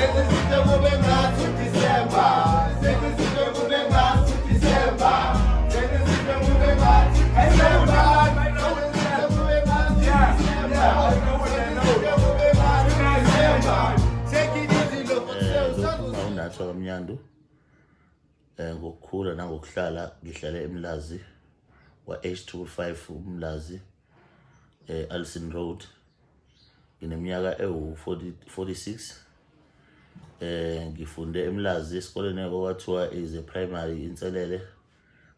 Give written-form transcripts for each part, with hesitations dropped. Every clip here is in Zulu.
Senze izinto kube ngathi uDisemba. Senze izinto kube ngathi uDisemba. Senze izinto kube ngathi Disemba. Senze izinto kube ngathi Disemba. Senze izinto kube ngathi Disemba. Take it easy lokho Lokhuluma uNathi wakaMnyandu. Ngokukhula nangokuhlala ngihlale eMlazi kwa H25 uMlazi Alison Road. Ngineminyaka ewu-46. Ngifunde eMlazi esikoleni okwathiwa is a primary Inselele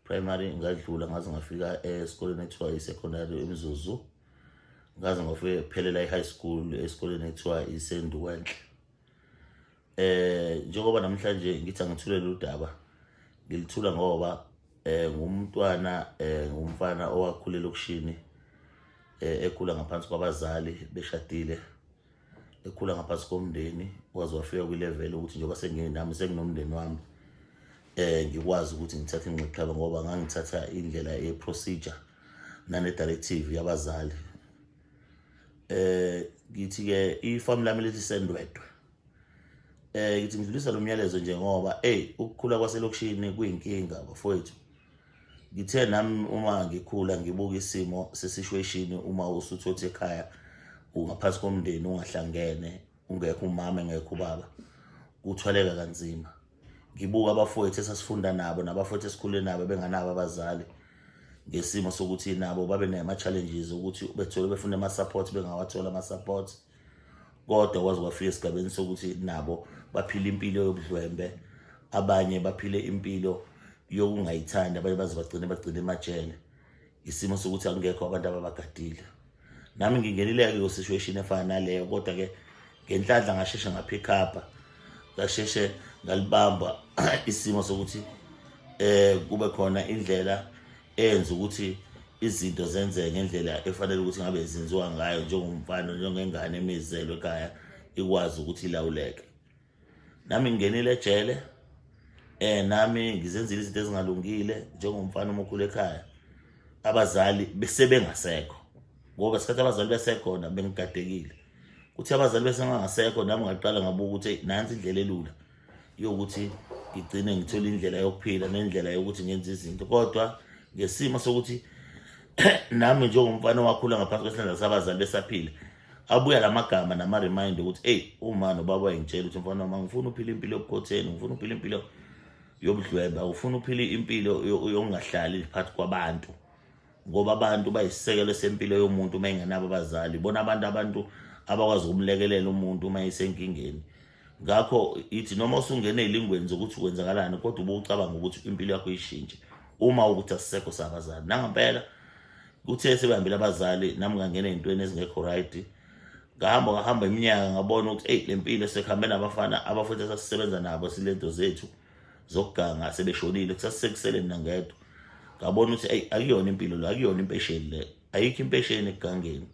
Primary, ngadlula ngaze ngafika esikoleni ekuthiwa i-secondary eMzuzu, ngaze ngafika phelela i-high school esikoleni ekuthiwa iseNduwenhle. Njengoba namhlanje ngithi angithule lolu daba, ngilithula ngoba ngumntwana, ngumfana owakhulela elokishini, ekhula ngaphansi kwabazali beshadile, ekhula ngaphansi komndeni, waze wafika kwi-level ukuthi njengoba senginami senginomndeni wami, ngikwazi ukuthi ngithathe inxexheba ngoba ngangithatha indlela ye-procedure nane-directive yabazali. Ngithi-ke ifamu lami lithi Sendwedwe. Ngithi ngidlulisa lo myalezo nje ngoba ey ukukhula kwaselokishini kuyinkinga bafowethu. Ngithe nami uma ngikhula ngibuka isimo se-situation, uma usuthothi ekhaya ungaphansi komndeni ungahlangene, ungekho umama engekho ubaba, kuthwaleka kanzima. Ngibuka abafowethu esasifunda nabo nabafowethu esikhule nabo benganabo abazali, ngesimo sokuthi nabo babe nama-challenges ukuthi bethole befuna ama-support bengawathola ama-support, kodwa kwaze kwafika esigabeni sokuthi nabo baphila impilo yobudlwembe, abanye baphile impilo yokungayithandi, abanye baze bagcine emajele, isimo sokuthi akungekho abantu ababagadile. Nami ngingenile-ke kuleyo situation efana naleyo, kodwa-ke ngenhlanhla ngasheshe nga-pick up, ngasheshe ngalibamba isimo sokuthi kube khona indlela eyenza ukuthi izinto zenzeke ngendlela efanele ukuthi ngabe zenziwa ngayo, njengomfana, njengengane emizelwe ekhaya, ikwazi ukuthi ilawuleke. Nami ngingenile ejele, nami ngizenzile izinto ezingalungile njengomfana omkhulu ekhaya, abazali bese bengasekho, ngoba isikhathi abazali besekhona bengigadekile. Kuthi abazali bese ngangasekho, nami ngaqala ngabuka ukuthi nansi indlela elula yokuthi ngigcine ngithole indlela yokuphila nendlela yokuthi ngenze izinto, kodwa ngesimo sokuthi nami njengomfana owakhula ngaphansi kwesandla sabazali besaphila, abuya lamagama nama-reminder ukuthi eyi uma nobaba wayengitshela ukuthi mfana wami, angifuni uphila impilo yobukhotheni, ngifuna uphila impilo yobudlwembe, awufuni uphila impilo yokungahlali phakathi kwabantu, ngoba abantu bayisisekelo sempilo yomuntu uma engenabo abazali. Bona abantu abakwazi ukumlekelela umuntu uma esenkingeni. Ngakho ithi noma usungena ey'lingweni zokuthi kwenzakalani, kodwa ube ucabanga ukuthi impilo yakho ishintshe uma ukuthi asisekho sabazali. Nangempela kuthe sebehambile abazali, nami ngangena ey'ntweni ezingekho right. Ngahamba ngahamba iminyaka, ngabona ukuthi eyi le mpilo sekuhambe nabafana abafowethu esasisebenza nabo silento zethu zokuganga sebeshonile, kusasisekusele mina ngedwa. Ngabona ukuthi eyi akuyona impilo le, akuyona impesheni le, ayikho impesheni ekugangeni.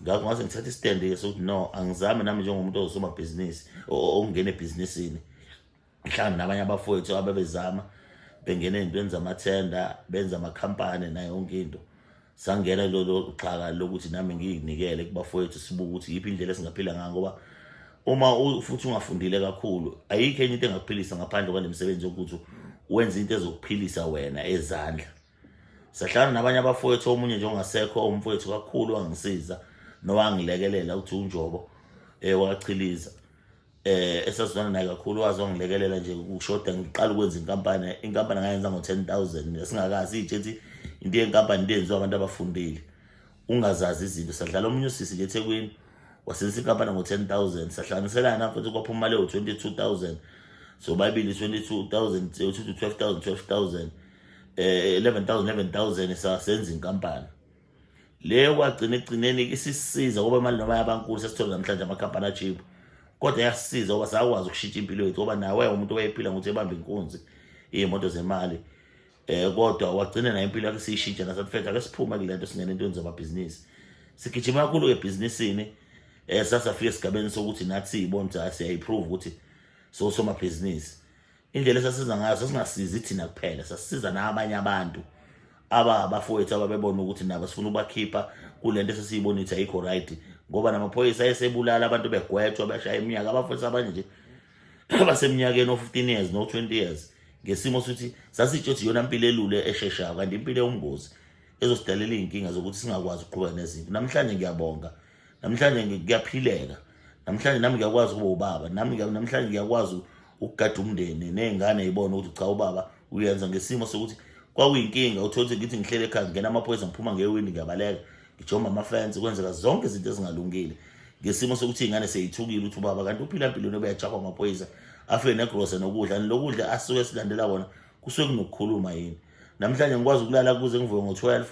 Ngakho ngase ngithatha istand-ke sokuthi no, angizame nami njengomuntu ozosomabhizinisi ongena ebhizinisini, mhlawumbe nabanye abafowethu ababezama bengena ey'ntweni zamathenda, benza amakhampani nayo yonke into. Sangena lolo xhaka lokuthi nami ngiyinikele kubafowethu, sibuke ukuthi yiphi indlela esingaphila ngayo, ngoba uma futhi ungafundile kakhulu ayikho enye into engakuphilisa ngaphandle kwale misebenzi yokuthi wenze into ezokuphilisa wena ezandla. Sahlangana nabanye abafowethu, omunye nje ongasekho, umfowethu kakhulu wangisiza nowangilekelela ukuthi uNjobo wachiliza, esazwana naye kakhulu, wazi wangilekelela nje kushoda ngiqala ukwenza inkampani. Inkampani ngayenza ngo-10,000 mina, singakazi itshethi into yenkampani, into eyenziwa abantu abafundile, ungazazi izinto. Sadlala omunye usisi nje eThekwini, wasenzisa inkampani ngo-10,000, sahlanganiselana futhi kwaphuma imali ewu-22,000, so babili 22,000, 12,000, 12,000, 11,000, 11,000, sasenza inkampani leyo. Kwagcina ekugcineni isisiza ngoba imali noma yabankulu sesithola namhlanje amakhampani a-cheap, kodwa yasisiza ngoba sakwazi ukushintsha impilo yethu, ngoba nawe umuntu owayephila ngokuthi ebambe inkunzi iy'moto zemali, kodwa wagcina nayo impilo yakhe siyishintsha. Nasathi ake siphume kule nto, singene entweni zamabhizinisi. Sigijima kakhulu ebhizinisini, sasafika esigabeni sokuthi nathi siyibona ukuthi hayi siyayi-prove ukuthi sosomabhizinisi. Indlela esasiza ngayo, sasingasizi thina kuphela, sasisiza nabanye abantu abafowethu ababebona ukuthi nabo sifuna ukubakhipha kule nto esesiyibona ukuthi ayikho right, ngoba namaphoyisa ayesebulala abantu, begwetshwa, beshaya iminyaka abafowethu abanye nje. Abaseminyakeni o-15 years no-20 years, ngesimo sokuthi sasitsho ukuthi iyona mpilo elule esheshayo, kanti impilo ewumngozi ezosidalela iy'nkinga zokuthi singakwazi ukuqhubeka nezinto. Namhlanje ngiyabonga, namhlanje kuyaphileka, namhlanje nami ngiyakwazi ukuba ubaba, nami namhlanje ngiyakwazi ukugada umndeni ney'ngane yibone ukuthi cha, ubaba uyenza, ngesimo sokuthi kwakuyinkinga. Uthole ukuthi ngithi ngihlele ekhaya, ngingena amaphoyisa, ngiphuma ngewindi, ngiyabaleka, ngijomba amafensi, kwenzeka zonke izinto ezingalungile, ngesimo sokuthi iy'ngane seyithukile ukuthi ubaba kanti uphila mpilweni obeyajahwa amaphoyisa, afike negrosa nokudla lokudla asuke silandela kona, kusuke kunokukhuluma yini. Namhlanje ngikwazi ukulala kuze ngivuke ngo-12,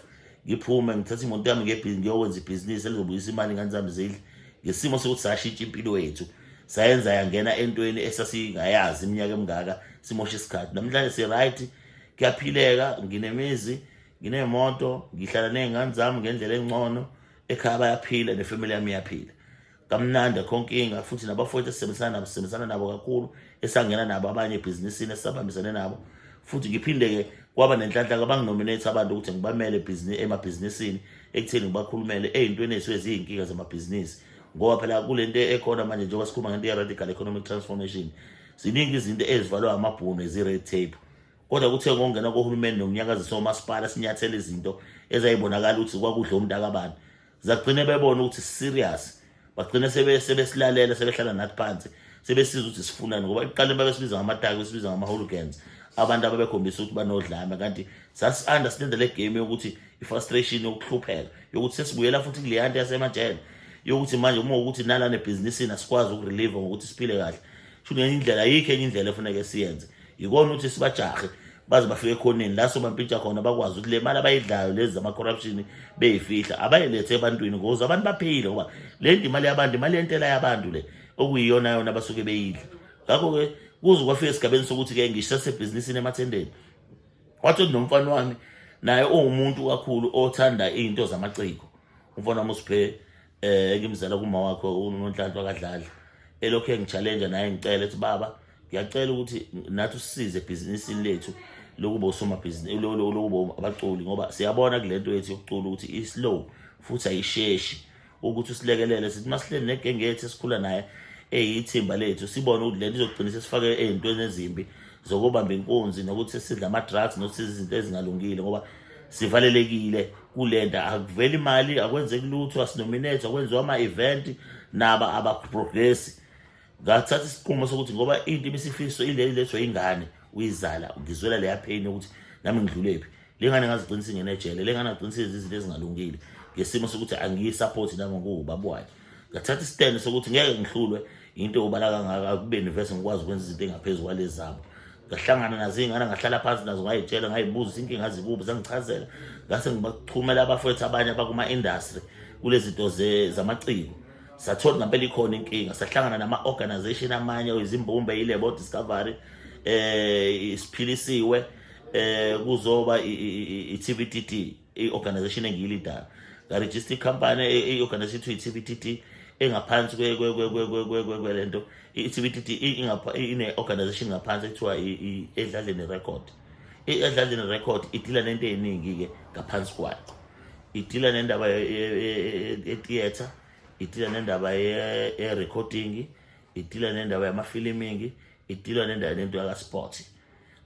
ngiphume, ngithathe imoto yami ngiyokwenza ibhizinisi elizobuyisa imali, ingane zami zidle, ngesimo sokuthi sashintsha impilo yethu, sayenza yangena entweni esasingayazi iminyaka emingaka, simosha isikhathi. Namhlanje si-right, kuyaphileka, nginemizi, nginemoto, ngihlala ney'ngane zami ngendlela engcono, ekhaya bayaphila, nefamily yami iyaphila kamnandi, akho nkinga. Futhi nabafowethu esisebenzisana nabo, sisebenzisana nabo kakhulu, esangena nabo abanye ebhizinisini, esisabambisene nabo. Futhi ngiphinde-ke kwaba nenhlanhla abanginominate abantu ukuthi ngibamele emabhizinisini, ekutheni ngibakhulumele ey'ntweni ey'suke ziyinkinga zamabhizinisi, ngoba phela kule nto ekhona manje, njengoba sikhuluma ngento ye-radical economic transformation, ziningi izinto ezivalwa amabhunu, ezi-red tape. Kodwa kuthe ngokungena kohulumeni nokunyakazisa omasipala, sinyathela izinto ezayibonakala ukuthi kwakudla umntakabani, zagcine bebona ukuthi serious, bagcine sebesilalela, sebehlala nathi phansi, sebesiza ukuthi sifunani, ngoba ekuqaleni babesibiza ngamataki, besibiza ngama-hooligans, abantu ababekhombisa ukuthi banodlame, kanti sasi-understande le game yokuthi i-frustration yokuhlupheka, yokuthi sesibuyela futhi kuleya nto yasemajele, yokuthi manje uma ukuthi nalana ebhizinisini asikwazi ukurelieve ngokuthi siphile kahle, sho ngenye indlela ayikho enye indlela efuneke siyenze, yikona ukuthi sibajahe baze bafike ekhoneni la sobampintsha khona, bakwazi ukuthi le mali abayidlayo lezi zama-corruption beyifihla, abayilethe ebantwini ngoze abantu baphile, ngoba le nto imali yabantu, imali yentela yabantu le okuyiyona yona abasuke beyidla. Ngakho-ke kuze kwafika esigabeni sokuthi-ke ngisho sasebhizinisini emathendeni, wathi nomfana wami naye uwumuntu kakhulu othanda iy'nto zamaciko, umfana wami usiphe engimzala kuma wakhe uNonhlanhla kaDladla, elokhu engi-challenge naye, ngicela ethi, "Baba, ngiyacela ukuthi nathi usisize ebhizinisini lethu lokuba usomabhizinisi, lokuba abaculi, ngoba siyabona kule nto yethu yokucula ukuthi i-slow futhi ayisheshi, ukuthi usilekelele." Sithi masihleli negenge yethu esikhula naye eyithimba lethu, sibone ukuthi lento izogcina sesifake ey'ntweni ezimbi zokubamba inkunzi, nokuthi sidla ama-drugs, nokuthi izinto ezingalungile, ngoba sivalelekile kulento, akuveli imali, akwenzeki lutho, asinominate, akwenziwa ama-event, naba abaprogressi. Ngathatha isinqumo sokuthi ngoba into ibisifiso ile ilethwe ingane uyizala, ngizwela leya pain yokuthi nami ngidlulephi, le ngane ngazigcina ingene ejele, le ngane ngagcina isenza izinto ezingalungile, ngesimo sokuthi angiyisupport nami nguwubaba wayo. Ngathatha istand sokuthi ngeke ngihlulwe into yobala kangaka kube vese ngikwazi ukwenza izinto engaphezu kwalezi zabo. Ngahlangana nazo iy'ngane, ngahlala phansi nazo, ngayitshela, ngayibuza inkinga zikuphi, zangichazela, ngase ngibachumela abafowethu abanye abakuma-industry kulezi zinto zamaciko, sathola ngampela ikhona inkinga. Sahlangana nama-organization amanye, izimbumbe, ilebo Discovery, isiphilisiwe, kuzoba i-TVTT, i-organization engiyilidayo. Ngaregister ikhampani, i-organization ethiwa i-TVTT, engaphansi kwelento i-TVTT, ine-organization ngaphansi ekuthiwa Edladleni Record. I-Edladleni Record idila nento ey'ningi-ke ngaphansi kwayo, idila nendaba ye-theatre, idila nendaba ye-recording, idila nendaba yama-filming, idila nendaba nento yaka-sport.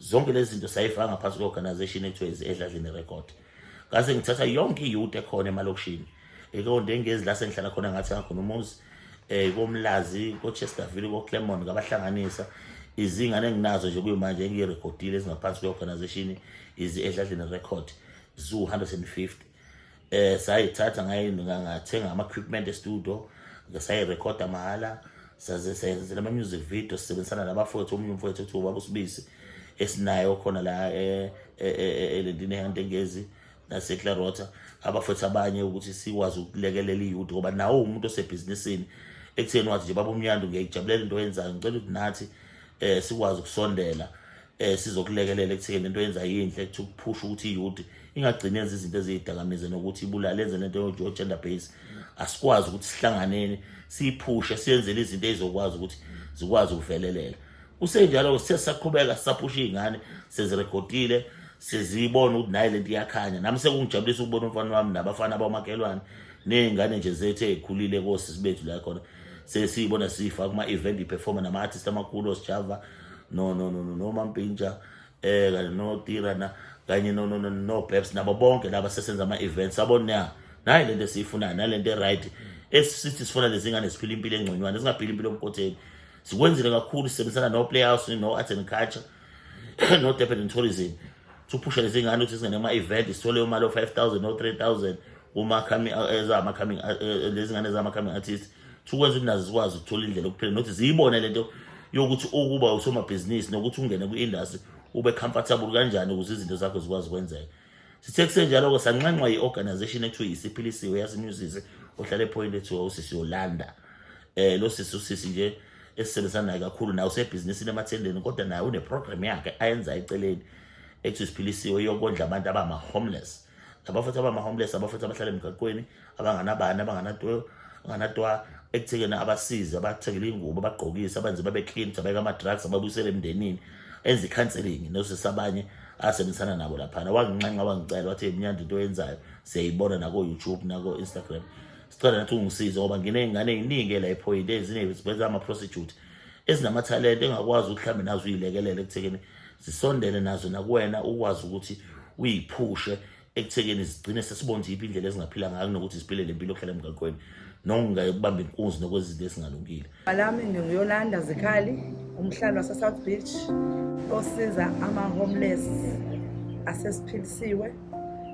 Zonke lezi zinto sayifaka ngaphansi kwe-organization ekuthiwa Edladleni Record. Ngase ngithatha yonke i-youth ekhona emalokishini, eKondengezi la sengihlala khona, ngathenga khona umuzi, koMlazi, koChesterville, koClermont, ngabahlanganisa izingane enginazo nje kuyimanje engiyirekhodile ezingaphansi kwe-organization izi Edladleni Record, ziwu-150. Sayithatha, ngathenga ama-equipment e-studio, sayirekhoda mahhala, saze senzela ama-music video, sisebenzisana nabafowethu, omunye umfowethu ekuthiwa ubaba uSibisi esinayo khona la elendini eHantengezi naseClarota, abafowethu abanye, ukuthi sikwazi ukulekelela i-youth, ngoba nawo umuntu osebhizinisini ekutheni wathi nje, "Baba uMnyandu, ngiyayijabulela into oyenzayo, ngicela ukuthi nathi sikwazi ukusondela, sizokulekelela ekutheni lento yenza yinhle, kuthi ukuphusha ukuthi i-youth ingagcini yenza izinto eziyidakamizwa nokuthi ibulale, yenze lento yo-gender base. Asikwazi ukuthi sihlanganeni, siyiphushe, siyenzele izinto ey'zokwazi ukuthi zikwazi ukuvelelela." Kusenjalo sithe sisaqhubeka sisaphusha iy'ngane, sezirekhodile, seziyibona ukuthi naye lento iyakhanya. Nami sekungijabulisa ukubona umfana wami nabafana bamakhelwane ney'ngane nje zethu ey'khulile kosisi bethu la khona. Sesiyibona sifa kuma-event i-performa nama-artist amakhulu osijava no no no no Mampintsha kanye no Tira na kanye no no no no Babs nabo bonke laba sesenza ama-events sabona ya nayi lento esiyifunayo nalento e-right esithi sifuna lezi ngane ziphila impilo engconywana zingaphili impilo yobukhotheni. Sikwenzile kakhulu sisebenzisana no-Playhouse no-Arts and Culture no-Durban and Tourism siphushe lezi ngane ukuthi zingene kuma-event sithole imali o-5,000 no-3,000 kuma-coming ezama-coming lezi ngane ezama-coming artists sikwenza ukuthi nazo zikwazi ukuthola indlela yokuphila nokuthi ziyibone lento yokuthi ukuba usomabhizinisi nokuthi ungene kwi-industry ube comfortable kanjani ukuze izinto zakho zikwazi ukwenzeka. Sithe kusenjalo-ke sanxenxwa yi-organization ekuthiwa iSiphilisiwe yaseNyuzisi ohlala ePoint ethiwa usisi Yolanda. Lo sisi usisi nje esisebenzisana naye kakhulu naye usebhizinisini emathendeni kodwa naye une-program yakhe ayenza eceleni ekuthiwa iSiphilisiwe yokondla abantu abama-homeless. Abafethu abama-homeless, abafethu abahlala emgaqweni, abanganabani, abanganatwa ekuthekeni abasize, abathengele iy'ngubo, abagqokise, abenze babe clean, abeke ama-drugs, ababuyisele emndenini, enze i-counseling nosisi abanye asebenzisana nabo laphana. Wanginxenxa wangicela wathi mnyandi into oyenzayo siyayibona nako-YouTube nako-Instagram, sicela nathi ungisize ngoba nginey'ngane ey'ningi la ePoint ezinye zibenza ama-prostitute ezinamathalente engakwazi ukuthi mhlawumbe nazo uyilekelele ekuthekeni zisondele nazo nakuwena ukwazi ukuthi uyiphushe ekuthekeni zigcine sesibona ukuthi yiphi indlela ezingaphila ngayo kunokuthi ziphile le mpilo yokuhlala emgaqweni nokungayokubamba inkunzi nokwezinto ezingalungile. Lami nginguYolanda Zikhali, umhlali wase-South Beach osiza ama-homeless asesiphilisiwe.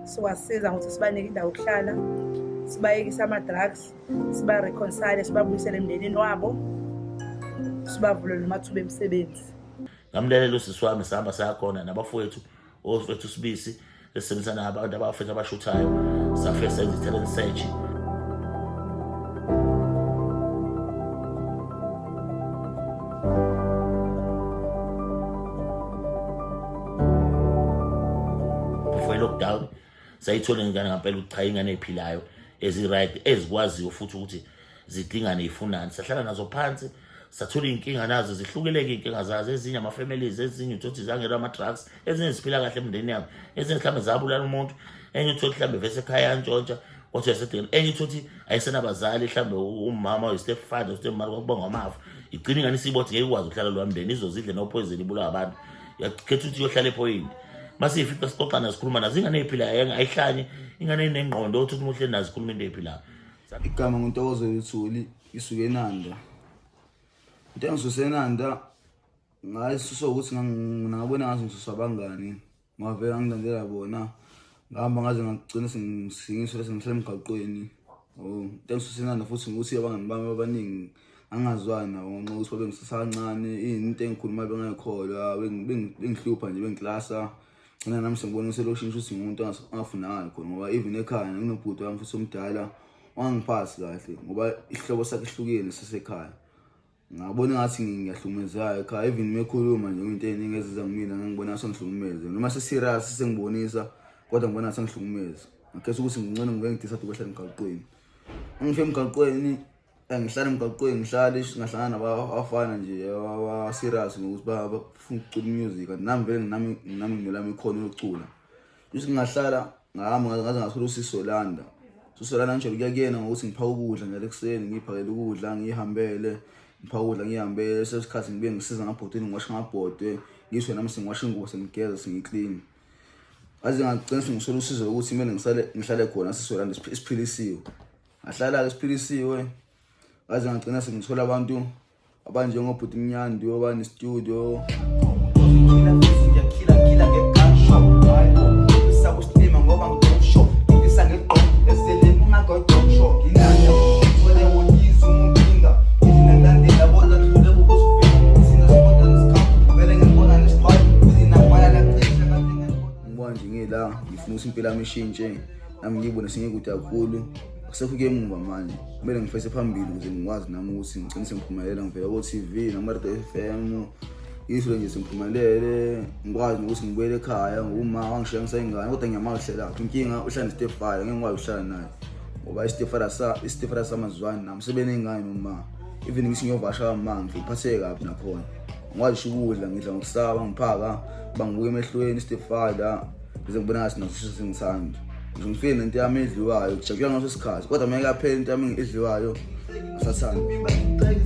Siwasiza ngokuthi sibanike indawo yokuhlala, sibayekise ama-drugs, siba-reconcile, sibabuyisele emndenini wabo, sibavulele namathuba emisebenzi. Ngamlelela usisi wami sihamba sayakhona nabafowethu ofethu Sibisi esebenzisana nabantu abafethu abashuthayo safike senza i-talent search. Before i-lockdown sayithola ingane ngampela ukuthi cha ingane ey'philayo ezi-right ezikwaziyo futhi ukuthi zidingane ifunani. Sahlala nazo phansi sathola iy'nkinga nazo zihlukeleke iy'nkinga zazo, ezinye ama-families, ezinye uthole ukuthi zangena ama-drugs, ezinye ziphila kahle emndenini yabo, ezinye mhlawumbe zabulala umuntu, enye uthole mhlawumbe vese ekhaya yantshontsha kwathi yasedingeni, enye uthole ukuthi ayisenabazali mhlawumbe umama oyi-step father u-step mother kwakubangwa amafa, igcina ingane isibothi ngeke ikwazi ukuhlala lowa mndeni, izozidle nophoyizeni ibulawa abantu, yakhetha ukuthi iyohlala ephoyini. Masiyifica sixoxa nazo sikhuluma nazo ingane eyiphilayo ayihlanye, ingane enengqondo othi uma uhleli nazo ikhuluma into eyiphilayo. Igama nguNtokozo Luthuli, ngisuke eNanda. Into engisuse eNanda ngayisuswa ukuthi ngabona ngathi ngisuswa abangani ngavele ngilandela bona ngahamba ngaze ngagcina sengisho sengihlala emgaqweni. Oh, into engisuse eNanda futhi ngukuthi abangani bami abaningi angazwani nabo ngenxa yokuthi babengisusa kancane, into engikhuluma bengayikholwa, bengihlupha nje bengiklasa. Gcina nami sengibona ukuthi elokishini shuthi ngumuntu ongafunakali khona ngoba even ekhaya nginobhuti wami futhi omdala wangiphathi kahle ngoba isihlobo sakhe sihlukile sasekhaya. Ngabona ngathi ngiyahlukumezeka ekhaya even uma ekhuluma nje into ey'ningi eziza kumina ngangibona ngathi angihlukumeze noma se-serious sengibonisa kodwa ngibona ngathi angihlukumeze. Ngakhetha ukuthi ngingcono ngibe ngidecide ukwehla emgaqweni. Ngifike emgaqweni ngihlala emgaqweni ngihlale ngahlangana nabafana nje aba-serious ngokuthi bafuna ukucula music kanti nami vele nami nami nginelami ikhono lokucula. Kusho ngingahlala ngahamba ngaze ngathola uSisi Yolanda. USisi Yolanda ngijwayele ukuya kuyena ngokuthi ngiphake ukudla njalo ekuseni ngiyiphakele ukudla ngiyihambele ngiphake ukudla ngiyihambele leso sikhathi ngibuye ngisiza ngabhodweni ngiwashe ngamabhodwe ngisho nami sengiwasha ingubo sengigeza sengiklini. Ngaze ngagcina sengithola usizo lokuthi kumele ngisale ngihlale khona sisi Yolanda isiphilisiwe. Ngahlala-ke siphilisiwe ngaze ngagcina sengithola abantu abanjengobhuti Mnyandu abanestudio. Ngibona nje ngila ngifuna ukuthi impilo yami ishintshe nami ngiyibone sengikude kakhulu akusekho ukuya emuva manje kumele ngifese phambili ukuze ngikwazi nami ukuthi ngigcine sengiphumelela ngivela ko-TV nama-Radio FM yiso nje sengiphumelele ngikwazi nokuthi ngibuyele ekhaya ngoba wangishiya ngisayingane kodwa ngiyamazi uhlelaphi inkinga uhlala ne-stepfather ngeke ngikwazi ukuhlala naye ngoba i-stepfather i-stepfather samazwani nami sebeney'ngane noma even ngithi ngiyovasha kamama ngifike ngiphatheke kabi nakhona ngikwazi usho ukudla ngidla ngokusaba ngiphaka bangibuka emehlweni i-stepfather ngize ngibona ngathi naso sengithanda ngisho ngifike nento yami edliwayo kujabula ngaso sikhathi kodwa uma ikaphela into yami edliwayo asathanda.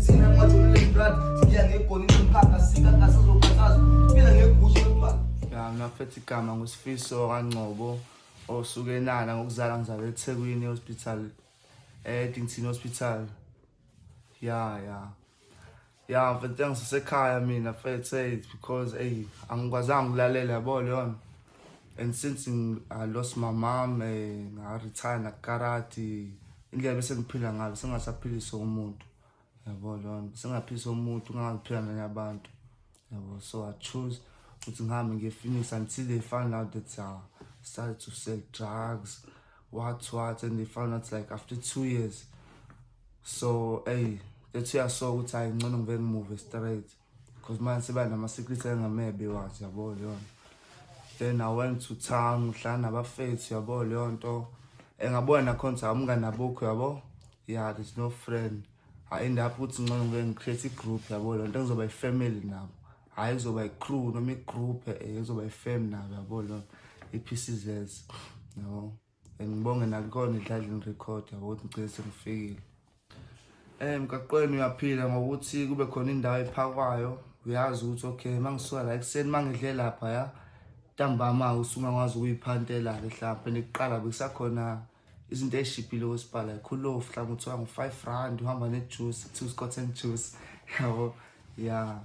Thina ngajulile brad siya ngegoli umkhakha sika kasazokhathaza phila ngegusha yotshwala. Ya, mina mfethu igama nguSifiso kaNgcobo osuke eNala, ngokuzala ngizalwe eThekwini Hospital, eDington Hospital. Ya, mfethu, engisesekhaya mina mfethu, hey, because hey, angikwazanga ukulalela, yabo leyo. And since I lost my mom, nga-retire nakarati, indlela bese ngiphila ngayo sengasaphilisa umuntu, yabo leyo, sengaphilisa umuntu ngangiphila nanye abantu, yabo. So I choose ukuthi ngihambe ngiye Phoenix until they found out that I started to sell drugs, what what, and they found out like after 2 years. So hey, that's why I saw ukuthi hayi, ngcono ngibe ngi-move straight because manje seba nama-secrets engamele bewazi, yabo leyo nto. Then I went to town, ngihlala nabafethu, yabo leyo nto, engabona nakhona ukuthi umngani abukho, yabo. Yeah, there's no friend. I end up ukuthi ngcono ngike ngi-create i-group, yabo leyo nto, ngizoba i-family nabo, hhayi kuzoba i-crew noma i-group, izoba i-fam nabo, yabo leyo, i-PCZ, yabo. And ngibonge nakukona iDladleni Record, yabo, ukuthi ngigcine sengifikile. Emgaqweni uyaphila ngokuthi kube khona indawo ephakwayo, uyazi ukuthi okay, mangisuka la ekuseni, mangidle lapha ya ntambama, usungakwazi ukuyiphantela-ke hlampe. Nekuqala bekusakhona izinto ey'shibhile kwesibhala, ikhulofu mhlawumbe kuthiwa ngu-R5, uhamba ne-juice, kuthiwa i-cotton juice, yabo, ya.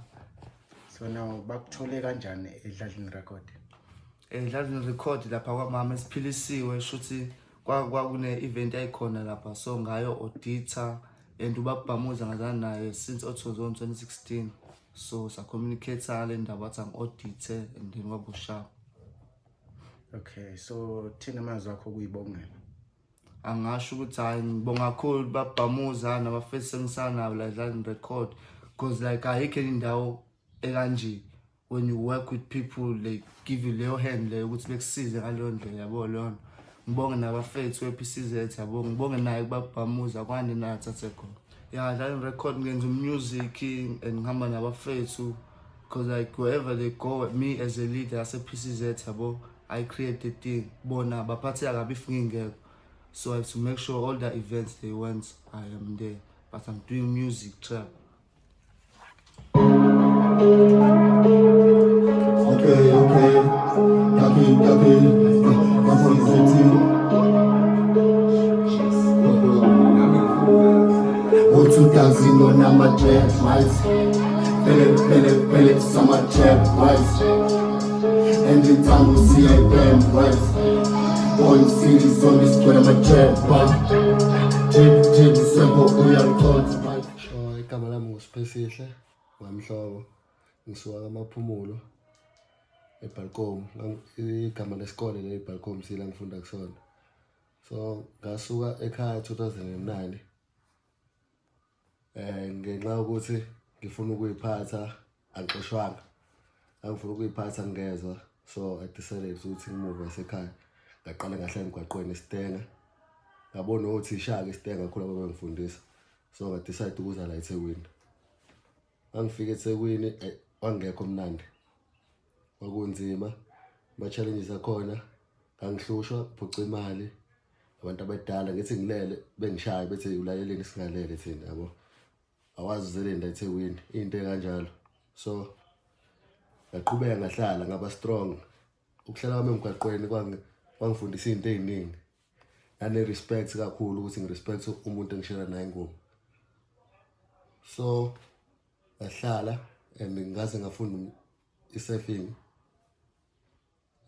So now bakuthole kanjani eDladleni Record? EDladleni Record lapha kwamama esiphilisiwe, shuthi kwakune-event ayikhona lapha, so ngayo auditor and ubabhamuza ngazana naye since AutoZone 2016, so sa-communicate ngale ndaba, wathi angi-audite and then kwaba sharp. Okay, so thina amazwi akho kuyibongela? Angasho ukuthi hayi, ngibonga kakhulu babhamuza nabafethu sengisanabo la Dladleni Record, because like ayikho enye indawo ekanje when you work with people, they give you leyo hand leyo ukuthi bekusize ngaleyo ndlela, yabo leyo nto. Ngibonge nabafethu we-PCZ, yabo, ngibonge naye kubabhamuza kwande naye athathe khona. Ya, Dladleni Record ngenza music and ngihamba nabafethu because like wherever they go, me as a leader yase-PCZ, yabo, I create the thing, bona baphatheka kabi if ngingekho. So I have to make sure all the events they want, I am there, but I'm doing music, trap. Okay. Taki, taki. Bafo Ngo-2000 on ama-trap right, vele vele vele sama-trap right, and ithango siyayibam right, Point City sonke sigcwele ama-trap right, drip drip sempo uyalikhotha right. So igama lami nguSiphesihle Wamhlobo, ngisuka kaMaphumulo eBalcom. Igama lesikole leli Balcom sila ngifunda kusona. So ngasuka ekhaya 2009 ngenxa yokuthi ngifuna ukuyiphatha, angixoshwanga, angifuna ukuyiphatha ngezwa. So I decided ukuthi ngi-move esekhaya. Ngaqala ngahlala emgwaqweni eStanger, ngabona othisha-ke eStanger kakhulu ababengifundisa, so nga-decide ukuza la eThekwini. Ngangifika eThekwini, kwangekho mnandi, kwakunzima, ama-challenges akhona, ngangihlushwa phuca imali abantu abadala, ngithi ngilele bengishaye, bethi ulaleleni singalele thina, yabo, awazi uzeleni la eThekwini, into ekanjalo. So ngaqhubeka ngahlala, ngaba strong. Ukuhlala kwami emgwaqweni kwangifundisa izinto ey'ningi nane-respect kakhulu, ukuthi ngi-respect umuntu engishela naye ingoma. So ngahlala and ngaze ngafunda i-surfing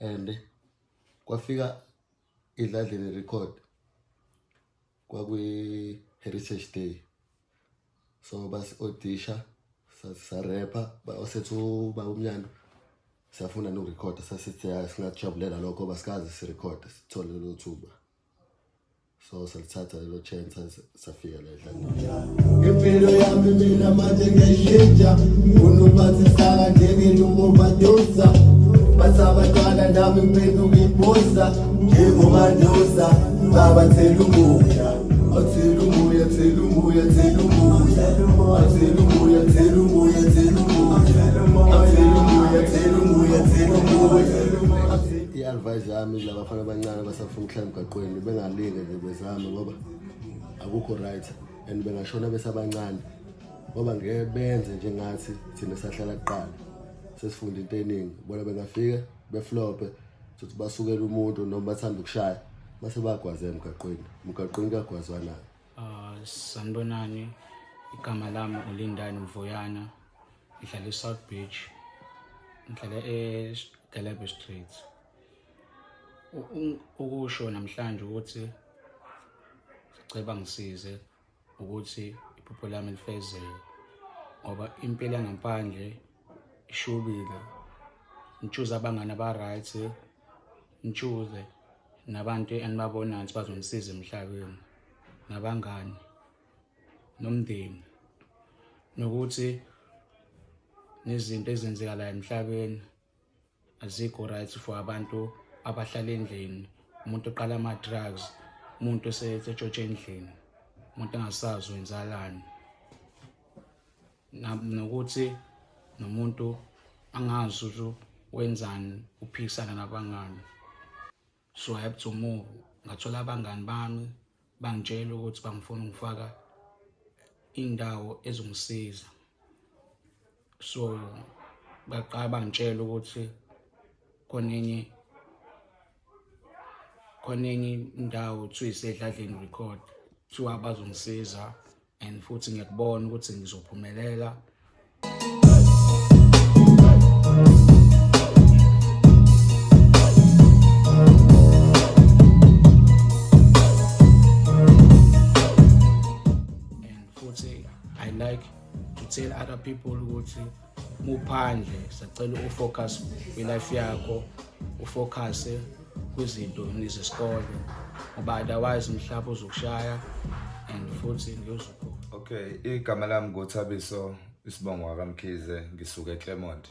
and kwafika iDladleni Record, kwakwi-Heritage Day, so basi-audisha, sarepha, basethu ubaba umnyando siyafuna nokurekhoda, sasithi hayi, singakujabulela lokho, basikaze sirekhode, sithole lelo thuba, so salithatha lelo chance, safika la eDladleni. Impilo yami mina manje ngiyayishintsha, unophathisaka njengelungobadosa, bathi abantwana nami ngiphenduka ibhosa njengomandosa, baba thela umoya, athela umoya, thela umoya, thela umoya, athela umoya, thela umoya, thela umoya, athela umoya, thela umoya, thela umoya. I-advice yami kulaba bafana abancane abasafuna ukuhlala emgaqweni, bengalinge nje, bezame ngoba akukho right and bengashona besabancane. Ngoba ngeke benze njengathi thina sahlala kuqala. Sesifunda into eningi. Bona bengafika beflope sothi basukela umuntu noma bathanda ukushaya mase bagwaze emgaqweni. Emgaqweni kuyagwazwana. Sanibonani, igama lami uLindani Mvuyana, ngihlala e-South Beach, ngihlala e-Galebe Street. Ukusho namhlanje ukuthi sicela ngisize ukuthi iphupho lami lifezeke ngoba impilo yangaphandle ishubile. Ngitshuze abangani aba-right, ngitshuze nabantu enibabonayo ukuthi bazonisiza emhlabeni, nabangani nomndeni, nokuthi nezinto ezenzeka la emhlabeni azikho right for abantu abahlala endlini. Umuntu oqala ama-drugs, umuntu esetshontshe endlini, umuntu engasazi wenzalani, nokuthi nomuntu angazi ukuthi wenzani, uphikisana nabangani. So I have to move. Ngathola abangani bami bangitshela ukuthi bangifuna ungifaka indawo ezongisiza. So baqala bangitshela ukuthi khona enye indawo kuthiwa iseDladleni Record, kuthiwa bazongisiza and futhi ngiyakubona ukuthi ngizophumelela. And futhi I like to tell other people ukuthi muphandle sacela ufocus kwi-life yakho, ufocus kwizinto nezesikole ngoba otherwise umhlaba uzokushaya and futhi ngiyozuphuka. Okay, igama lami nguThabiso, isibongo wakaMkhize, ngisuka eClermont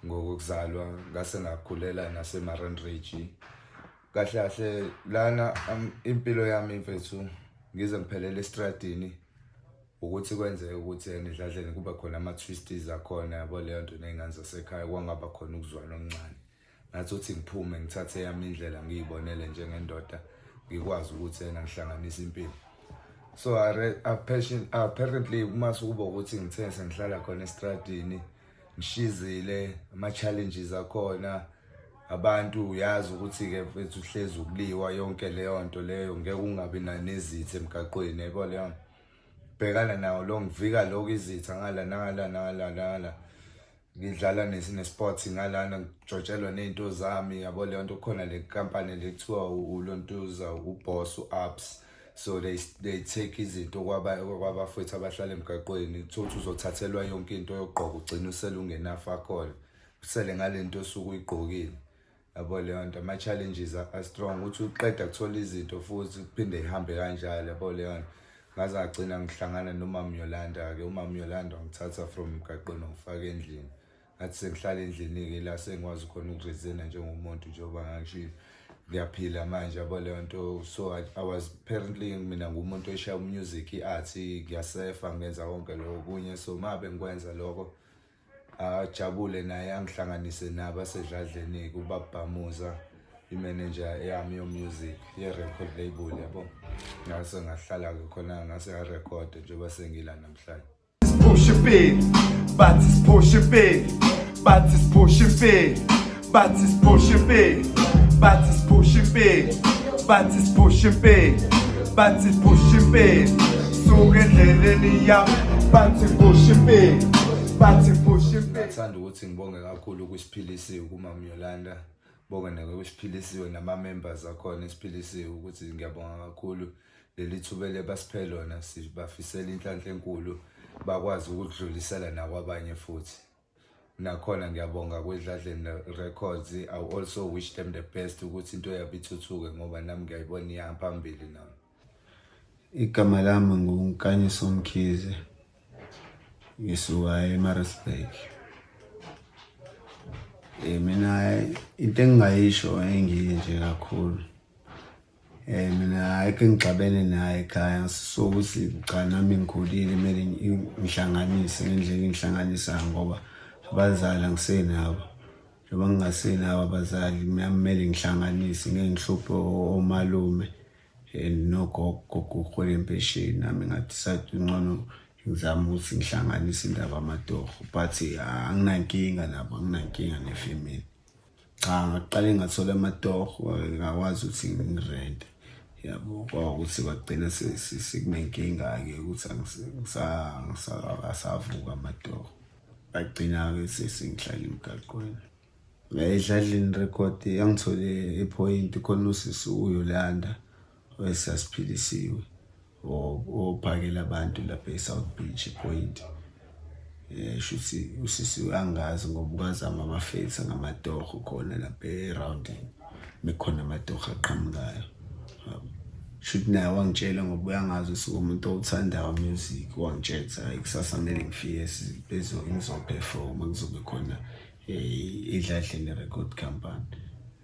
ngokuzalwa, ngase ngakhulela naseMaran Ridge. Kahle kahle lana impilo yami mfethu ngize ngiphelele estradini ukuthi kwenzeke ukuthi enidladleni kube khona ama-twisties akhona, yabo leyo nto, ney'ngane zasekhaya kwangaba khona ukuzwana okuncane. Ngathi uthi ngiphume ngithathe yami indlela ngiyibonele njengendoda, ngikwazi ukuthi yena ngihlanganise impilo. So apparently uma sekuba ukuthi ngithe sengihlala khona estradini ngishizile, ama-challenges akhona, abantu uyazi ukuthi-ke mfethu uhlezi ukuliwa yonke leyo nto leyo, ngeke ungabi nezitha emgaqweni, yabo leyo nto. Bhekana nawo lo, ngivika lokho izitha ngala nangala nangala nangala, ngidlala ne-sport ngalana, ngijotshelwa ney'nto zami, yabo leyo nto. Khona le kampani le kuthiwa ulontuza uboss u-ups, so they take izinto kwabafowethu abahlala emgaqweni, kuthiwa ukuthi uzothathelwa yonke into yokugqoka, ugcine usele ungenafa khona, usele ngale nto osuke uyigqokile, yabo leyo nto. Ama-challenges a-strong ukuthi uqeda kuthola izinto futhi kuphinde ihambe kanjalo, yabo leyo nto. Ngaze ngagcina ngihlangana nomama Yolanda-ke. Umama Yolanda wangithatha from emgaqweni wangifaka endlini. Ngathi sengihlala endlini-ke la sengikwazi khona ukurizena njengomuntu, njengoba ngangishilo ngiyaphila manje, yabo leyo nto. So I was apparently mina ngumuntu oshaya umusic, i-art, ngiyasefa, ngenza konke lokho kunye. So mabe ngikwenza lokho, ajabule naye angihlanganise nabo asedladleni kubabhamuza imanager yami yo-music ye-record label, yabo. Ngase ngahlala-ke khona, ngase ngarekhoda njengoba sengila namhlanje. Siphusha impilo, bathi siphusha impilo, bathi siphusha impilo, bathi siphusha impilo, bathi siphusha impilo, bathi siphusha impilo, bathi siphusha impilo, suka endleleni yami, bathi phusha impilo, bathi phusha impilo. Ngathanda ukuthi ngibonge kakhulu kwisiphilisiwe kumama Yolanda, bonge nakwisiphilisiwe nama-members akhona esiphilisiwe, ukuthi ngiyabonga kakhulu leli thuba lebasiphe lona. Sibafisela inhlanhla enkulu, bakwazi ukudlulisela nakwabanye futhi. Nakhona ngiyabonga kwedladleni Records. I also wish them the best ukuthi into yabo ithuthuke, ngoba nami ngiyayibona iya phambili nami. Igama lami nguNkanyiso Mkhize, ngisuka eMaritzburg. Mina into engingayisho engiyi nje kakhulu, mina ayikho engixabene naye ekhaya, sokuthi cha nami ngikhulile kumele ngihlanganise ngendlela engihlanganisayo, ngoba abazali angisenabo. Njengoba ngingasenabo abazali, mina kumele ngihlanganise, ngeke ngihluphe omalume and nogogo, gogo uhola impesheni. Nami nga-decide ngcono Ngizama ukuthi ngihlanganise indaba amatoho but anginankinga nabo, anginankinga nefamily. Cha, ngaqale ngathola amatoho, ngakwazi ukuthi ngirente, yabo. Kwawukuthi kwagcina sekunenkinga-ke ukuthi asavuka amatoho, bagcina-ke sesengihlala emgaqweni. Edladleni Record yangithole ePoint, khona usisi uYolanda wesasiphilisiwe ophakela abantu lapha e-South Beach ePoint. Shuthi usisi uyangazi ngoba ukazama abafetha ngamatoho khona lapha erawundini, mekhona amatoho aqhamukayo. Shuthi naye wangitshela ngoba uyangazi usuke umuntu owuthandayo music, wangitshela ukuthi hayi, kusasa kumele ngifike ngizoperforma, kuzobe khona eDladleni Record Company.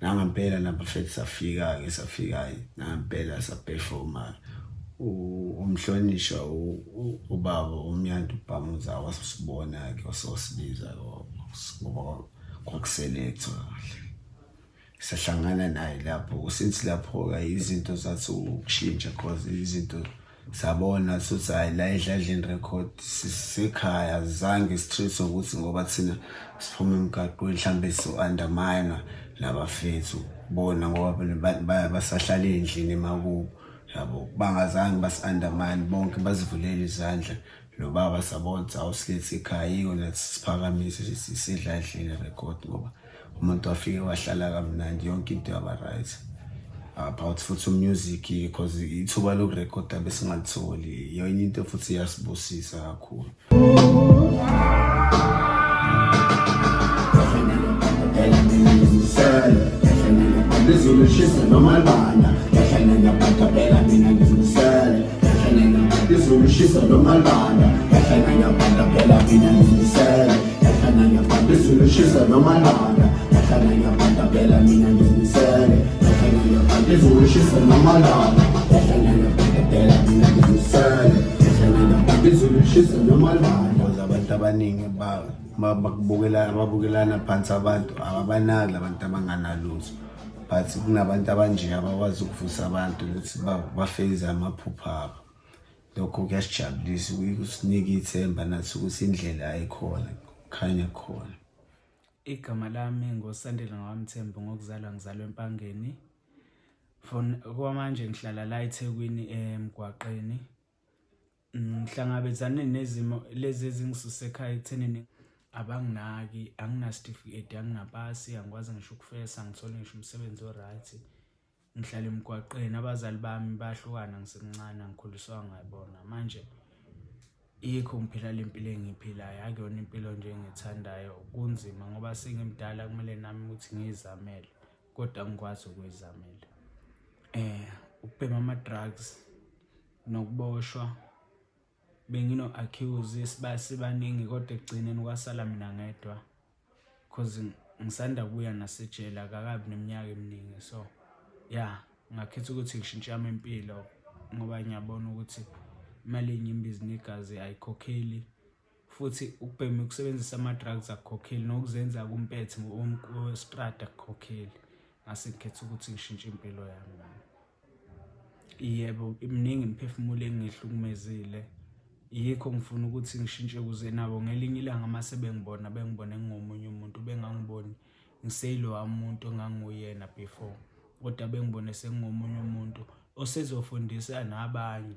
Nangempela nabafethu safika-ke, safika nangempela saperforma. Umhlonishwa ubaba uMnyandu Bhamuza wasibona-ke, wasosibiza ngoba kwakuselekthwa kahle. Sahlangana naye lapho. Since lapho-ke izinto zathi ukushintsha, cause izinto sabona sothi hayi, la eDladleni Record sisekhaya. Zange si-treat ukuthi ngoba thina siphuma emgaqweni mhlambe so-undermine nabafethu bona ngoba basahlala ey'ndlini emakubo, yabo. Bangazange basi-undermine, bonke bazivulela izandla. Lo baba sabona ukuthi awusilethe ekhaya, yiko nathi siphakamise siseDladleni Record, ngoba umuntu wafike wahlala kamnandi, yonke into yaba right about futhi umusic, because ithuba lokurekhoda besingalitholi. Yonye into futhi iyasibusisa kakhulu. Izulu lishisa noma libanda, yahlala ngiyabhada phela mina ngizimisele. Yahlala ngiyabhada, izulu lishisa noma libanda, yahlala ngiyabhada phela mina ngizimisele. Yahlala ngiyabhada, izulu lishisa noma libanda, yahlala ngiyabhada phela mina ngizimisele. Yahlala ngiyabhada, izulu lishisa noma libanda, yahlala ngiyabhada phela mina ngizimisele. Yahlala ngiyabhada, izulu lishisa noma libanda. Abantu abaningi bakubukela, babukelana phansi, abantu ababanaki abantu abanganalutho, but kunabantu abanje abakwazi ukuvusa abantu ukuthi bafeze amaphupho abo. Lokho kuyasijabulisa, kusinika ithemba nathi ukuthi indlela ayikhona, kukhanya khona. Igama lami nguSandile ngwaMthembu, ngokuzalwa ngizalwa eMpangeni. For kwamanje ngihlala la eThekwini emgwaqeni. Ngihlangabezane nezimo lezi ezingisuse ekhaya ekuthenini abanginaki, anginasitifiketi, anginapasi, angikwazi ngisho ukufesa, angitholi ngisho umsebenzi o-right. Ngihlala emgwaqeni, abazali bami bahlukana ngisemncane, angikhuliswanga yibona. Manje yikho ngiphila le mpilo engiyiphilayo, akuyona impilo nje engiyithandayo. Kunzima ngoba sengimdala, kumele nami ukuthi ngiyizamele, kodwa angikwazi ukuyizamela. Ukubhema ama-drugs nokuboshwa, bengino-accuse sibaningi, kodwa ekugcineni kwasala mina ngedwa cause ngisanda kubuya nasejele, akakabi neminyaka eminingi. So ya, ngakhetha ukuthi ngishintshe yami impilo ngoba ngiyabona ukuthi imali yenyembezi negazi ayikhokheli, futhi ukubhema, ukusebenzisa ama-drugs akukhokheli, nokuzenza kumpethe westrada akukhokheli. Ngase ngikhetha ukuthi ngishintshe impilo yami nami. Yebo, iminingi imiphefumulo engihlukumezile, yikho ngifuna ukuthi ngishintshe ukuze nabo ngelinye ilanga uma sebengibona bengibone ngingomunye umuntu, bengangiboni ngiseyilowa muntu enganguyena before, kodwa bengibone sengingomunye umuntu osezofundisa nabanye,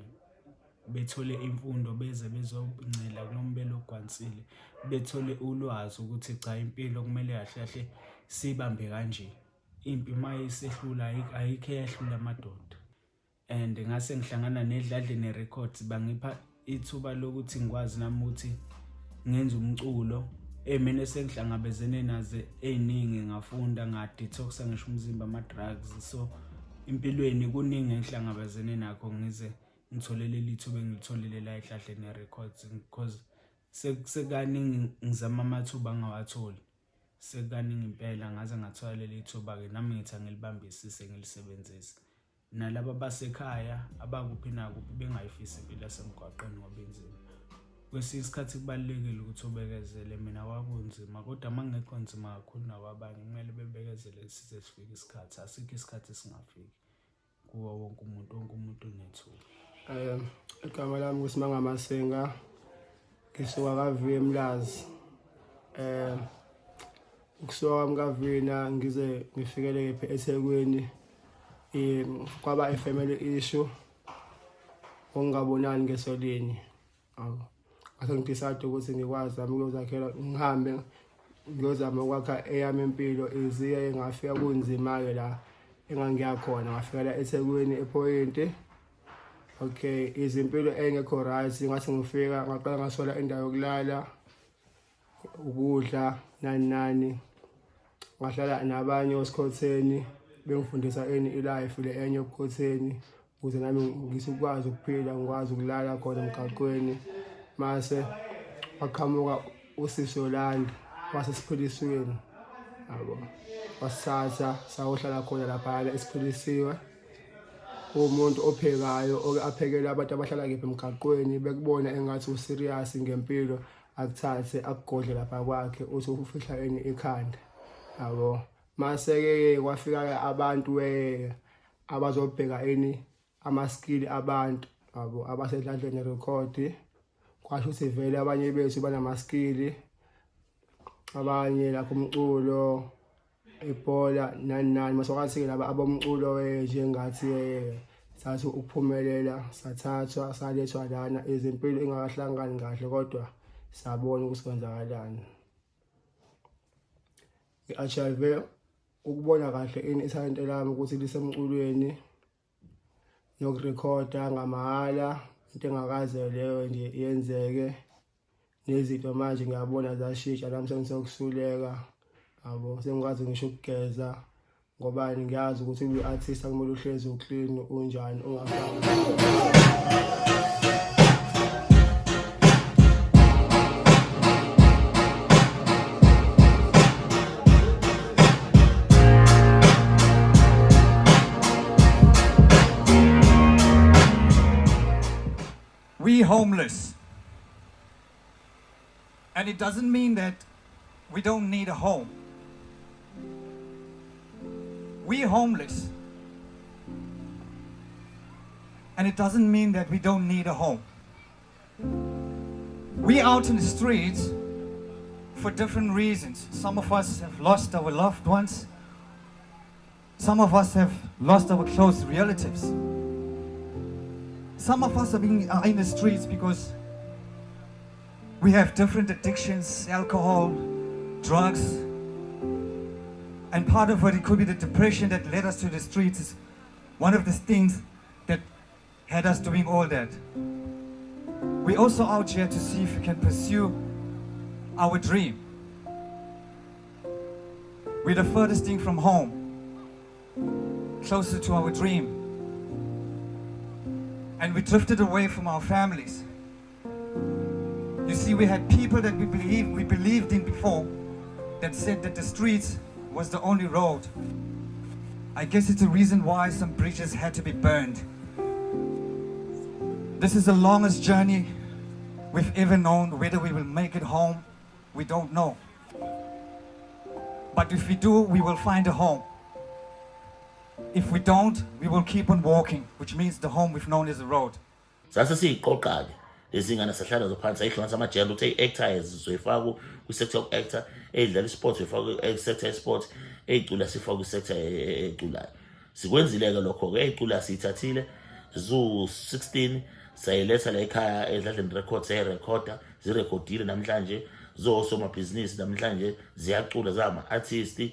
bethole imfundo, beze bezoncela kulo mbele ogwansile, bethole ulwazi ukuthi cha, impilo kumele kahle kahle siyibambe kanje. Impi uma isehlula ayikho eyahlula amadoda. And ngase ngihlangana neDladleni Records, bangipha ithuba lokuthi ngikwazi nami ukuthi ngenze umculo. Mina esengihlangabezene nazo ey'ningi, ngafunda, nga-detox-a ngisho umzimba ama-drugs. So empilweni kuningi engihlangabezene nakho ngize ngithole leli thuba engilitholile la eDladleni Records, because sekukaningi ngizama amathuba angawatholi, sekukaningi impela ngaze ngathola leli thuba-ke. Nami ngithi angilibambisise, ngilisebenzise. Nalaba basekhaya abakuphi nakuphi bengayifisi impilo yasemgwaqeni ngoba inzima. Kwesinye isikhathi kubalulekile ukuthi ubekezele. Mina kwakunzima, kodwa uma kungekho nzima kakhulu nakwabanye kumele bebekezele size sifike isikhathi. Asikho isikhathi esingafiki kuwo wonke umuntu, wonke umuntu unethuba. Igama lami nguSimanga Masenga. Ngisuka ka-V eMlazi. Ukusuka kwami ka-V na ngize ngifikele kephi eThekwini kwaba i-family issue okungabonani ngeso linye. Awu. Ngase ngidecide ukuthi ngikwazi nami ukuyozakhela ngihambe ngiyozama ukwakha eyami impilo iziye ngafika kunzima-ke la engangiya khona ngafikela eThekwini ePhoyinti. Okay, izimpilo engekho right ngathi ngifika ngaqala ngasola indawo yokulala ukudla nani nani ngahlala nabanye osikhotheni bengifundisa eni ilife le enye obukhotheni ukuze nami ngisukwazi ukuphila ngikwazi ukulala khona emgaqweni mase waqhamuka usisi Yolanda wasesiphilisweni yabo wasithatha sayohlala khona laphayana esiphilisiwe umuntu ophekayo oke aphekele abantu abahlala kephi emgaqweni bekubona engathi userious ngempilo akuthathe akugodle lapha kwakhe uthi ufihla eni ikhanda yabo mase-ke kwafika-ke abantu abazobheka ini amaskili abantu yabo abasedladleni rekhodi kwasho ukuthi vele abanye bethu banamaskili abanye lapho umculo ibhola nani nani masokwathi-ke laba abomculo njengathi sathi ukuphumelela sathathwa salethwa lana izimpilo ingakahlangani kahle kodwa sabona ukuthi kwenzakalani i-HIV ukubona kahle ini ithalente lami ukuthi lisemculweni nokurekhoda ngamahhala into engakaze leyo nje yenzeke nezinto manje ngiyabona zashintsha nami sengisokusuleka yabo sengikwazi ngisho ukugeza ngobani ngiyazi ukuthi uyi-artist akumele uhlezi uclean unjani ungafani. We homeless. And it doesn't mean that we don't need a home. We homeless. And it doesn't mean that we don't need a home. We out in the streets for different reasons. Some of us have lost our loved ones. Some of us have lost our close relatives. Some of us are, being, are in the streets because we have different addictions, alcohol, drugs. And part of it, it could be the depression that led us to the streets is one of the things that had us doing all that. We're also out here to see if we can pursue our dream. We're the furthest thing from home, closer to our dream. And we drifted away from our families. You see, we had people that we believed, we believed in before that said that the streets was the only road. I guess it's a reason why some bridges had to be burned. This is the longest journey we've ever known. Whether we will make it home, we don't know. But if we do, we will find a home. If we don't, we will keep on walking, which means the home we've known is the road. Sase siyiqoqa-ke lezi ngane sahlala nazo phansi sayihlukanisa amajele ukuthi eyi-actor sizoyifaka kwi-sector yoku-actor eyidlala i-sport soyifaka kwi-sector ye-sport eyicula sifaka kwi-sector eculayo sikwenzile-ke lokho-ke eyicula siyithathile ziwu-16 sayiletha la ekhaya edladleni record sayirekhoda zirekhodile namhlanje zosomabhizinisi namhlanje ziyacula zama-artist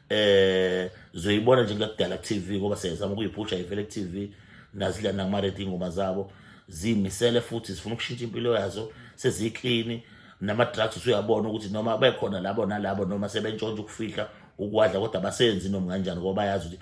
eh zoyibona nje ngakudala ku-TV ngoba siyazama ukuyiphusha ivele ku-TV nazidla nakumaredi iy'ngoma zabo ziyimisele futhi zifuna ukushintsha impilo yazo seziyiklini nama-drugs usuyabona ukuthi noma bekhona labo nalabo noma sebentshontsha ukufihla ukwadla kodwa basenzi noma kanjani ngoba bayazi ukuthi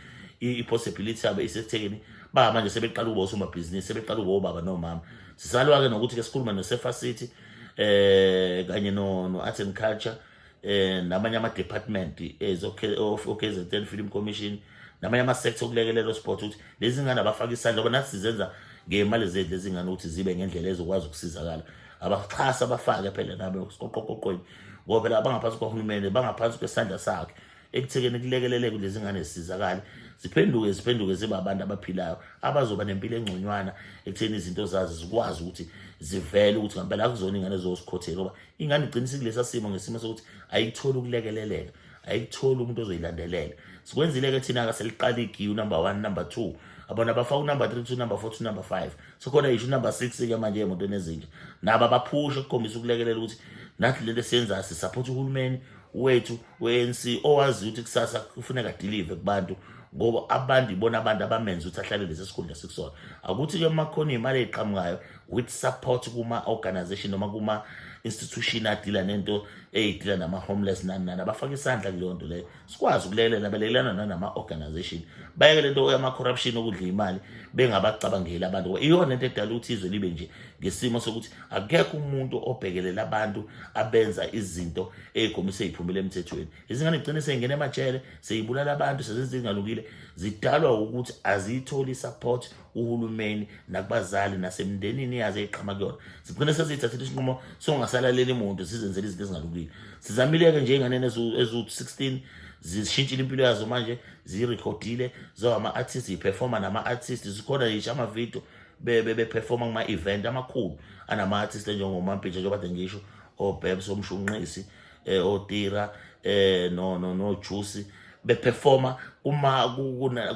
i-possibility yabo isekuthekeni ba manje sebeqala ukuba osomabhizinisi sebeqala ukuba obaba nomama sisalwa-ke nokuthi-ke sikhuluma no-Sefa City eh kanye no-Art and Culture eh namanye ama department ezo KZN Film Commission namanye ama sector okulekelela sport ukuthi lezi ngane abafaka isandla ngoba nathi sizenza ngemali zethu lezi ngane ukuthi zibe ngendlela ezokwazi ukusizakala abaxhasa abafake phela nabo siqoqoqoqweni ngoba phela abangaphansi kwahulumeni bangaphansi kwesandla sakhe. ekuthekeni kulekeleleke lezi ngane zisizakale ziphenduke ziphenduke zibe abantu abaphilayo abazoba nempilo engconywana ekutheni izinto zazo zikwazi ukuthi zivele ukuthi ngempela akuzona ingane ezosikhothela ngoba ingane igcina isikulesa simo ngesimo sokuthi ayikutholi ukulekeleleka ayikutholi umuntu ozoyilandelela sikwenzile-ke thina-ke seliqala igiyu number one number two abona bafaka unumber three to number four to number five sekhona yisho unumber six-ke manje ey'motweni ezintsha nabo abaphushe ukukhombisa ukulekelela ukuthi nathi lento esiyenzayo sisaphotha uhulumeni wethu we-ANC owaziyo ukuthi kusasa kufuneka delive kubantu ngoba abantu ibona abantu abamenza ukuthi ahlale lesi sikhundla sikusona akuthi-ke uma kukhona iy'mali ey'qhamukayo with support kuma-organization noma kuma-institution adila nento eyidila nama-homeless nani nani abafake isandla kuleyo nto leyo sikwazi ukulekelela balekelana nanama-organization bayeke le nto yama-corruption okudla imali bengabacabangeli abantu ngoba iyona into edala ukuthi izwe libe nje ngesimo sokuthi akekho umuntu obhekelela abantu abenza izinto ey'khombisa ey'phumile emthethweni izingane gcine seyingena emajele seyibulala abantu sezenza ezingalungile zidalwa ukuthi aziyitholi i-support uhulumeni nakubazali nasemndenini yazo eyiqhama kuyona zigcine seziyithathela isinqumo songasalaleli muntu zizenzela izinto ezingalungile sizamile-ke nje ey'nganeni eziwu-16 zishintshile impilo yazo manje zirekhodile zawama-artist ziphefoma nama-artist zikhona yisho amavidiyo bephefoma kuma-event amakhulu anama-artist enjengomampintsha njengoba kade ngisho obebs omshunqisi eh otira eh no no no juice beperforma kuma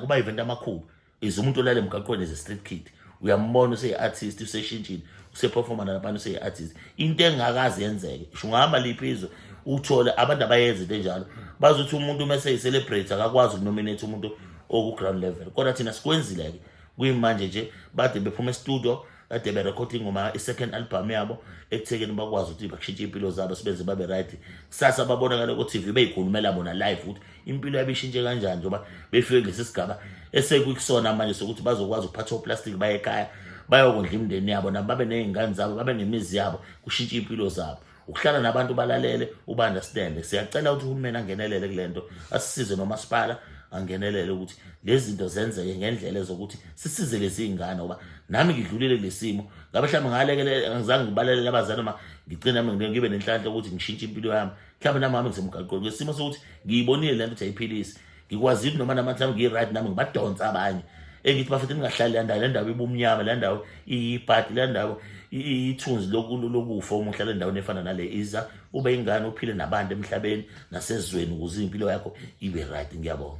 kuma event amakhulu is umuntu olala emgaqweni is a street kid uyambona useyi-artist useshintshile useperforma nalabantu useyi-artist into engakaze yenzeke isho ungahamba liphi izwe uthole abantu abayenza into enjalo bazi ukuthi umuntu uma eseyi-celebrate akakwazi ukunominate umuntu oku-ground level kodwa thina sikwenzile-ke kuyimanje nje bade bephuma estudio kade berekhotha ingoma i-second album yabo ekuthekeni bakwazi ukuthi bakushintshe iy'mpilo zabo sibenze babe right kusasa babonakale ku-tv beyikhulumela bona live ukuthi impilo yabo ishintshe kanjani njengoba befike kulesi sigaba esekukusona manje sokuthi bazokwazi ukuphatha oplastiki baye ekhaya bayokondla imindeni yabo nabo babe ney'ngane zabo babe nemizi yabo kushintshe iy'mpilo zabo ukuhlala nabantu balalele uba-understande siyacela ukuthi uhulumeni angenelele kule nto asisize nomasipala angenelele ukuthi lezi zinto zenzeke ngendlela ezokuthi sisize lezi iy'ngane ngoba nami ngidlulile kule simo ngabe mhlawumbe ngalekelele angizange ngibalelele abazali noma ngigcine nami ngibe nenhlanhla ukuthi ngishintshe impilo yami mhlawumbe nami ngabe ngisemgaqweni ngesimo sokuthi ngiyibonile le nto ukuthi ayiphilisi ngikwazile noma namathi nami ngiyi-right nami ngibadonsa abanye engithi bafethu ningahlali le ndawo le ndawo ibumnyama le ndawo iyibhadi le ndawo ithunzi lokufa uma uhlala endaweni efana nale iza ube ingane uphile nabantu emhlabeni nasezweni ukuze impilo yakho ibe right ngiyabonga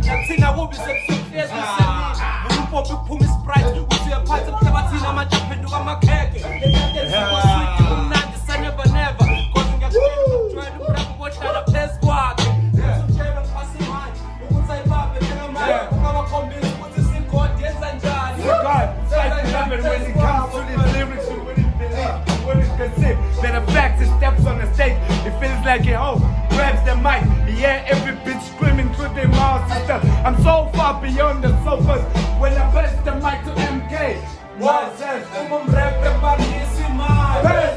Nathina kubi sebusuku hlezi kusemini vula umpompi kuphuma isprite uthi uyaphatha emhlabathini amatshe aphenduka amakhekhe eswidi kumnandi sa-never never cause ngiyakutshela ukujwayela umrapho bohlala phezu kwakhe utshela ngiphasa imali ukuthi ayibambe njengamanje ungabakhombisi ukuthi sigodi yenza njani When it comes to these lyrics, you wouldn't believe, you wouldn't conceive that the fact he steps on the stage, it feels like a hoe grabs the mic. Yeah, every bitch screaming through their mouths and stuff. I'm so far beyond the sofas when I pass the mic to MK. What says umumrepe bakisi imali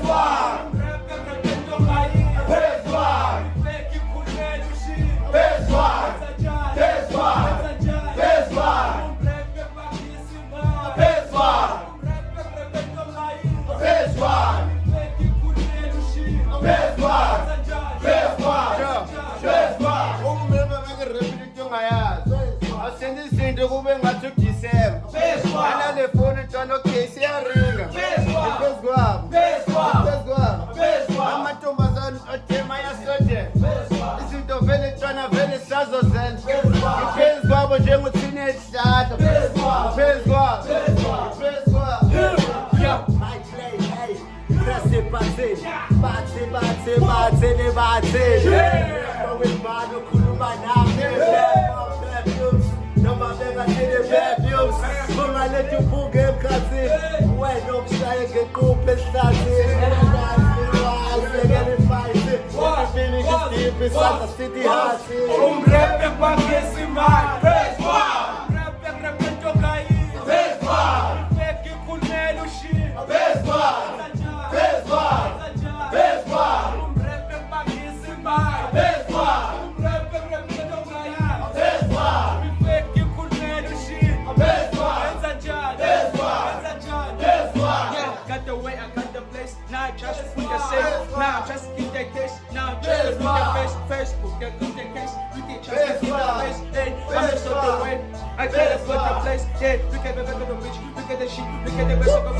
Asenze izinto kube ngathi uDisemba. Anale foni ntwana okay siyaringa. Phezu kwabo. Phezu kwabo. Amantombazane athema ayasodela. Izinto vele ntwana vele sazozenza. Phezu kwabo njengothini esihlahla. Phezu kwabo. Phezu kwabo. My play, hey, press the button. Bathe, bathe, bathe, le bathe. Webani okhuluma nami. Perfumes, noma bengathini perfumes. Ungaletha uphunga emkhathini. Wena okushaye ngequphe esihlathini. Isandla sithi hasi. Umrepe kwangesi imali. Umrepe kurepe into ongayizwa. Ifake ikhulumela ushiye. Umrepe kubangisa imali. Umrepe kurepe into ongayizwa. Ifake ikhulumela ushiye. Yenza njani? Yenza njani? Yeah, got the way, I got the place. Now just put the safe. Now just keep the case. Now just put the face. Facebook, they put the case. You can just keep the face. Hey, I'm just on the way. I gotta put the place. Yeah, look at the bitch. Look at the shit. Look at the best of the